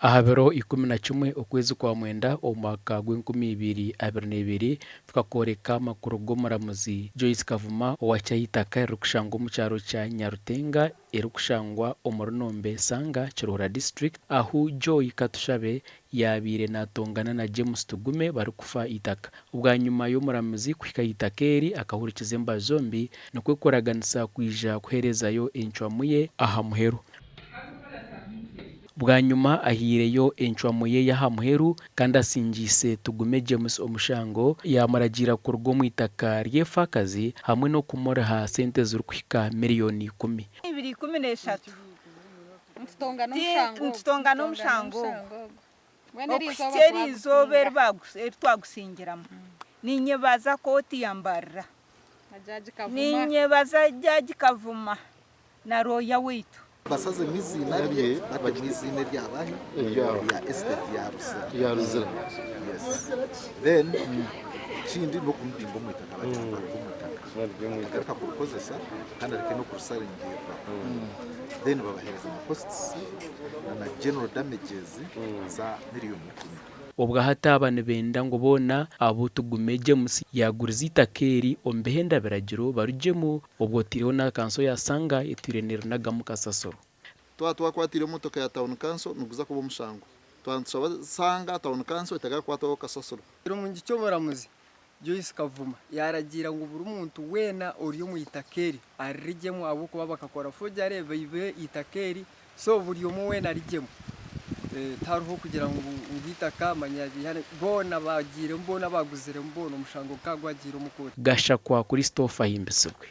Aha biro 11 okwezi kwa mwenda omu mwaka gw'enkumi ibiri abiri n'ebiri, tukakworeka amakuru g'omuramuzi Joyce Kavuma owakya eitaka eririkushangwa omu kyaro kya Nyarutenga erikushangwa omuri Nombe Sanga, Kiruhura District ahu Joy Katushabe yaabaire naatongana na James Tugume barikufa eitaka. Bwanyima y'omuramuzi kuhika aha itaka eri akahurikiza embaju zombi nikwo kuraganisa kwija kuheerezayo encwamu ye aha muheru. Bwanyima ahaireyo encwamu ye y'aha muheru kandi asingiise Tugume James omushango yaamuragiira kuruga omu itaka ry'efaakazi hamwe n'okumuriha sente zirikuhika miriyoni ikumi. Ibiri 13 Nitutongana omushango ogu okuhitsya eri izooba eri twagusingiramu. Ninyebaza kooti ya Mbarara. Ninyebaza Jaji Kavuma na rooya waitu. Basazemu eiziina rye batemu eiziina eryabahi erya estate ya Ruzira. Yes. Then ekindi n'okumubinga omu itaka bagira ngu aruge omu itaka atagaruka kurikozesa kandi areke n'okurisaringirira. Then babaheereza na costs na na general damages za miriyoni ikumi. Obwahati aba nibenda ngu boona abu Tugume James yaagurize eitaka eri omu bihenda biragiro barugyemu obwo otaireho na kanso ya Sanga etwire nerinagamu kasasiro. Twaba twakwatiire emotoka ya Town Council niguza kuba omushango. Twaba nitushaba Sanga Town Council etakakwatwaho kasasiro. Omu ky'omuramuzi Joyce Kavuma yaaragiira ngu buri muntu weena ori omu itaka eri aririgyemu ahabw'okuba bakakora forgery baibe eitaka eri so buri omwe weena arigyemu. Tihariho kugira ngu eitaka manya boona bagiiremu boona abaaguziremu boona omushango gukaba gwagiire omu kooti. Gashakwa Christopher Ahimbisibwe.